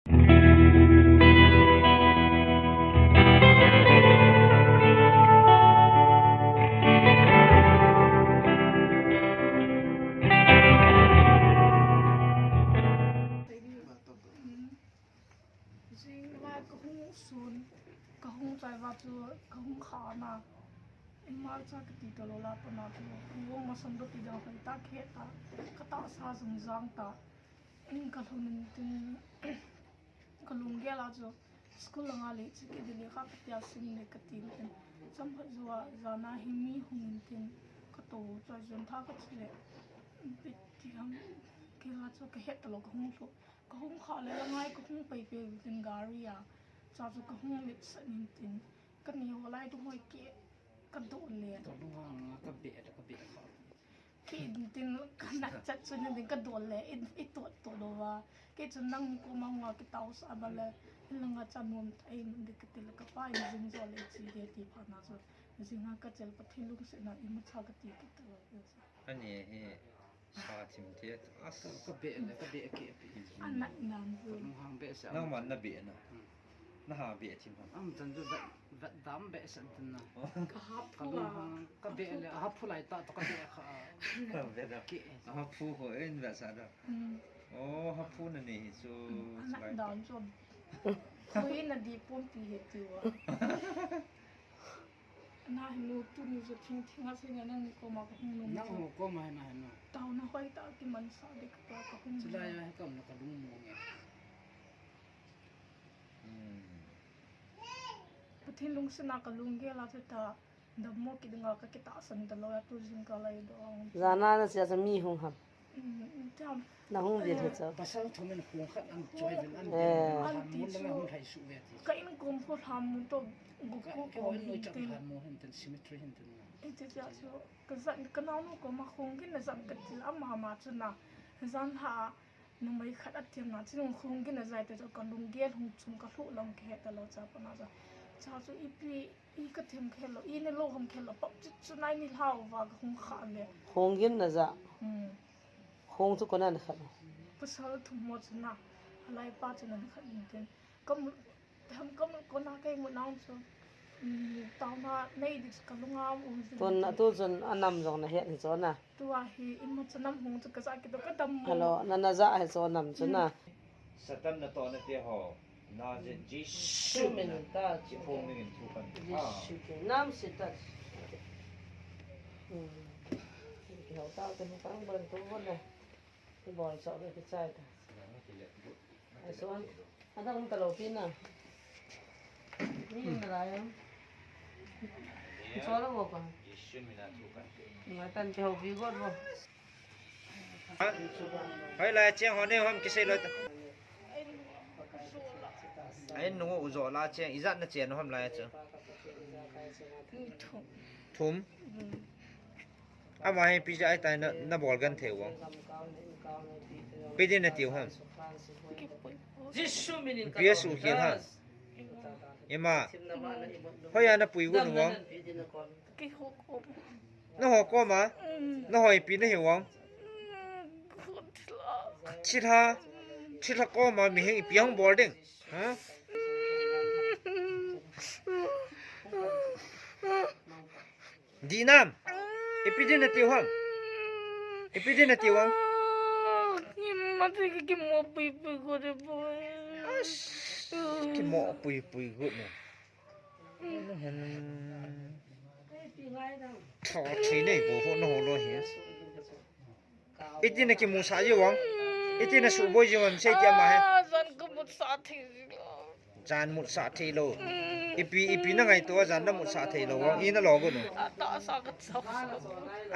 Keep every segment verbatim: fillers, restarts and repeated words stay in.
Jing lai kahung sun, kahung chai uva chu, kahung kha na. Ima cha kati talou lai pa na chu, kahung masang do ti dang hoi ta khe ta, katahsa jung jang ta. In kalhun in tin, kalunggel a chu, school langa le chu kei le lekha katia sim le kati in tin. Chomkhat jou a, jan a hi mi hung in tin, katou choi jun tha kachi le. Ipi ti ham, kei la chu kahet talou kahung lhu. Kahung kha le la ngai kahung pai pai tin gari a. Cha chu kahung lip sah in tin. Kani ho lai tu hoi ke. Kadoh le. Kalung hang a kabeh le kabeh kha. Kei in tin kana chat chu ni din kadoh le. I, i tot tot lou va. Kei chu nang ni koma hung a kitao sah ba le. In langa cha nom ta ei mun de kati le kapa in jing jo le chi de ti pha na chu. Jing a kachel Pathen lungset na ima cha kati kit talou. Ani hi. Sa thim thei a, as. Ka, kabeh le, kabeh keh pi. Anat dan chu. Kalung hang behseh. Nangman nabeh na. Hmm. Naha beh thim ham. Am chan chu vet, vet dam behseh tin na. Kaha phu a. Kalung hang, kabeh le, aha phu lai ta, to kabeh kha. Vet da. Keh. Aha phu ho, in vetsah da. Hmm. Oh, aha phu nanei hi chu. Hmm, anat dan chu. Koi nadi pumpi he tiu a. Na hi nu tuni chu thing thing a sing a nang ni koma kahung nom. Nang chu ho koma hi na hi na. Taona hoi ta kiman sa ding kati a kahung nom. Chulai a hi kam na kalung mong e. Hmm. Pathen lungset na kalunggel a chu ta dammo kit ding a kakitahsan talou a tu jingkah lai doh a. Jan a nache a chu mi hung ham. Nahung vil hi chu. Pasal thum in hung khat an choi vil an. Eh. An ti chu. Ka in kom pho lham mun to gu ko ko hin tin. Lham mun hin tin cemetery hin tin. Iti tia chu ka jan ka naonu koma hung kin na jan ka til ama ma chu na. Jan ha numei khat a tiam na chu hung kin na jai te chu kalunggel hung chung kalhu lang kahe talou cha pa na cha. Cha chu ipi I ka them khel lou, i ne lou ham khel lou, pap chu chu nai ni lhau va ka hung kha le. Hung gin na ja. Hmm. Hung chu kona na khat. Pasal thum mo chu na, alai pa chu na khat ni ten. Kam, tham kam kona kai mo nang chu. Hmm, tau na nei di ka lunga um. Tun na tu chun anam jong na het ni chu na. Tua hi imacha nam hung chu ka ja kit u ka dam mo. Hello, na na ja hi chu nam chu na. Hmm. Satan natohna te ho, Nazareth Jesu min in, chiphong dingin thu kan pe. Jesu min. Nam Satan. Hmm. Kihou tau te, kang ban tu bon le. Kibol chok le kichai ta. Ai suan. Adang um talou pi na. Ni um na lai um. Chua lou bo ka. Ngai tan kihoupi got bo. Hoilai cheng ho nei ham kisei lou ta. Ai nu u jo la cheng ijat na chen ham lai chu. Thum. Ama hi ipi jeh a tai na, na bol genthei u vang. Ipi din na tiu ham. Ipi a suhkhel ham. Ima. Hoiya na pui got u vang. Na ho koma. Na ho ipi na hi u vang. Thilha. Thilha koma mihem ipi hung bol ding. Ha? Di nam. Ipi din na tiu ham. Ipi din na tiu ham. Ima te ki mo pui pui got e boy. Ki mo pui pui got na. Tho thi nei bo ho na ho lo hi. Iti na kimusah jiu vang. Iti na suboi jiu vang, sei ti ama he. Ah, jan ka musah thei lou. Jan musah thei lou. Mm. Ipi, ipi na ngaito a jan na musah thei lou vang. I na lo got u. Atahsa ka chao.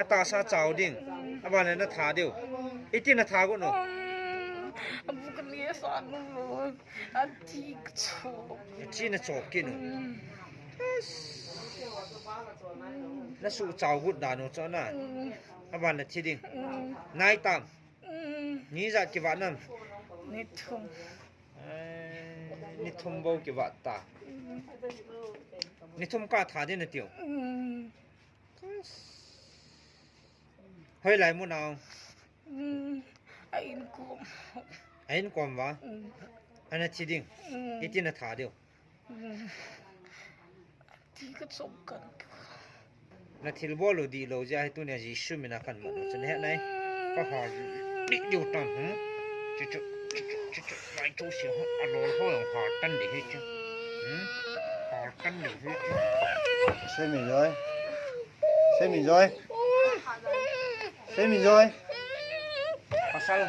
Atahsa chao ding. Mm. Aban le na tha diu. Mm. Iti na tha got u. Mm. Abu ka ni sa nu lou. Ati ka chao. Ati na chao kit u. Mm. Na su chao got dan u chu na. Mm. Aban le thi ding. Mm. Nai tam. Mm. Ni ijat kivat nam? Ni thum. Eh, ni thum bou kivat ta. Mm. Ni thum ka tha ding na tiu. Mm. Hoilai mu nau? Mm. A inkom. A inkom va? Mm. Ana thi ding. Iti na tha diu. Thi ka chom kan. Na thilbol u dihlou jeh a hi tunia Jesu mina kan mat u chun he nai. Ka hal dih diu tan, hmm? Chu chu, chu chu, chu chu, lai chu si, hmm? A lol ho jong hal tan ding hi chu. Hmm? Hal tan ding hi chu. Semi Joy. Semi Joy. Semi Joy. Pasal.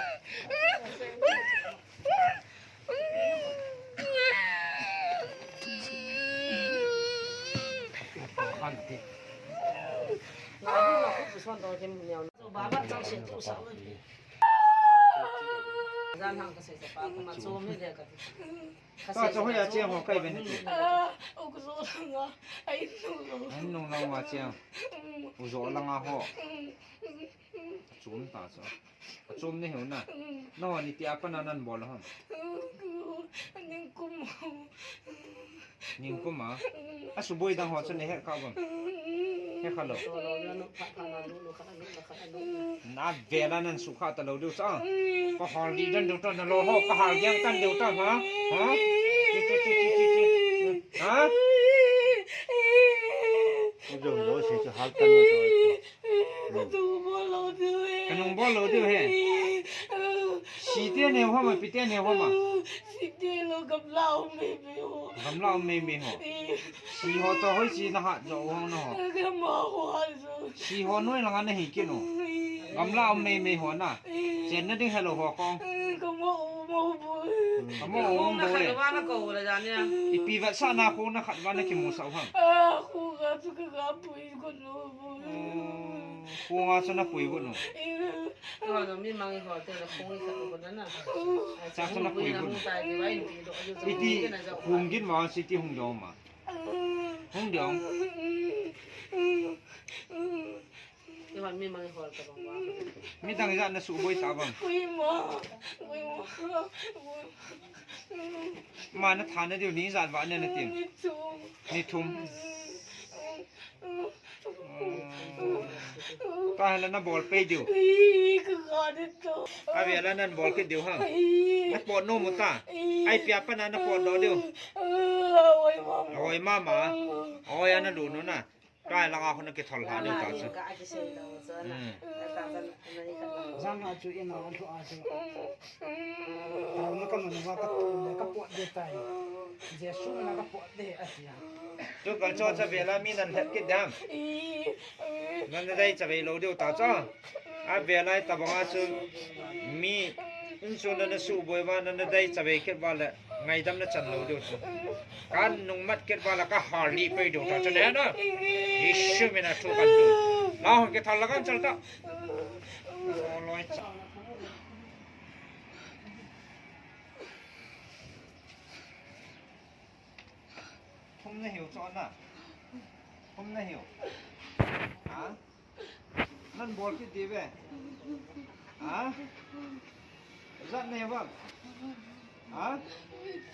Ka cha hoiya cheng ho kai ben ti. An nung lang ma cheng. U jo langa ho. Chum ta so. Achom nahiu na. Nangho ni tia pat na nan bol ham? Ningkum a. Asuboi dang ho chu nahet kha uvem? He kha lou. Na vela nan sukha talou diu cha. Ka hal dih dan diu ta, na lol ho ka hal giang tan diu ta, ha? Ha? Chi, chi, chi. Ha? Ka nung bol lou diu he. Site neo hom a, pite neo hom a? Gamla um mei mei ho. Si ho toh hoiche na hat jo u ham nangho? Si ho noi langa nahi kit u. Gamla um mei mei ho na. Chenna ding helou ho kong. Ka mo u mo bou le. Ipi vetsahna khong na khat uva na kimusah u ham? Khonga chu na pui got u. Cha chu na pui got u. Iti hung gin ma, iti hung dong ma. Hung dong. Midang ijat na suboi ta vang? Ma na thana diu ni ijat va ne na tin? Ni thum. Tahile na bol pei diu. Avela nan bol kit diu ham? Na pot nom u ta. Ai pia pat na na pot doh diu. Oi mama. Oi ana lut u na. Kai langa khu na kithol lha diu ta chu. Jana chu ina lhu a chu. Taona ka man uva ka tu le ka pot ding tai. Jesu mina ka pot ding ati a. Tukal chu chavela mi nan het kit dam. Nan dei chavei lou diu ta chu. Avela tabang a chu mi insung na na suboi uva na na dei chavei kit uva le. Ngaidam na chan lou diu chu. Kan nung mat kit uva le ka hal dih pei diu ta chu ne na. Jesu mina thu kan tu. La hon kithal la kan chal ta. Loi cha. Thum nahiu chu na. Thum nahiu. Ha? Nan bol kit diu ve. Ha? Ijat nahiu vang? Ha?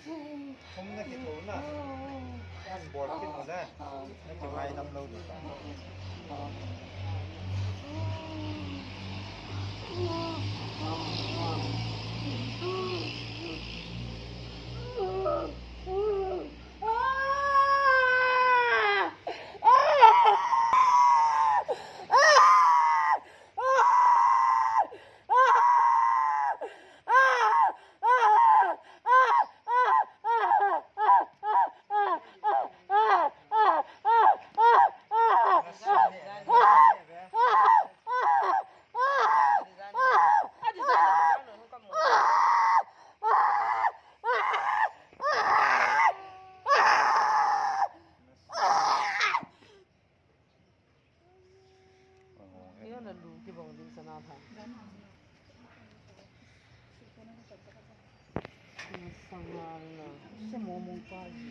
Thum na kit u na. Nan bol kit u na. Na kingaidam lou diu. Iyo na lu kibang ding sana tha. Sangal na. Se mo mong pa ji.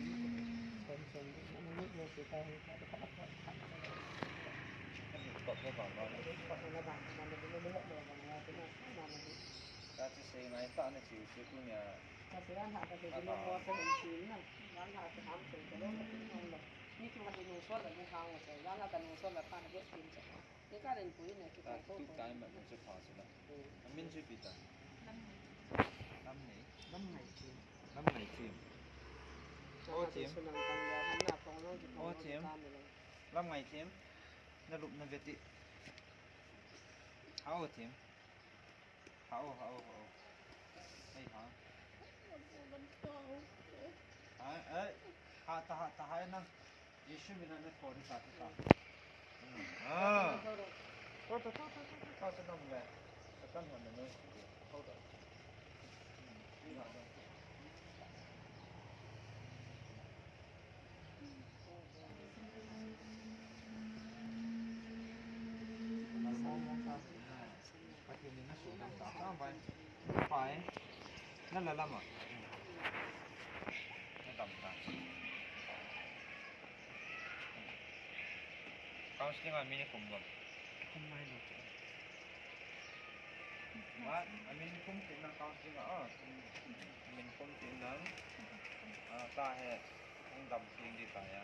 Son son. Mo mo mo se ta he ta. Ka ti se ngai ta na chi se tu nya. Ka se an ha ka se mo mo sa hin chi na. An ha ka ham se ka lo ka ti nong lo. Ni ki ma ki nung sol la ni hang wa chai. Langa ka nung sol la pa na he kin chai. Ni ka len pui ne ki pa ko. Tu tai ma nung se pa se la. Amin se pi ta. Lam nei. Lam nei ki. Lamngai thim. O thim. O thim. Lamngai thim. Na lup na veti. Hao thim. Hao, hao, hao. Ei, ha. Ha, ei. Ha, ta, ha, ta, ha, nang. Jesu mina na thon sa ta. Hmm. Ah. Ta, ta, ta, ta, ta, ta, ta, ta, ta, ta, ta, ta, ta, ta, ta. Pathen in na sudam ta, ta bai. Pai. Na la lama. Na dam ta. Counseling a min kum gam. Kum mai lo. Wa, a min kum tin na counseling a. A min kum tin na. A, ta he. Kum dam tin di ta ya.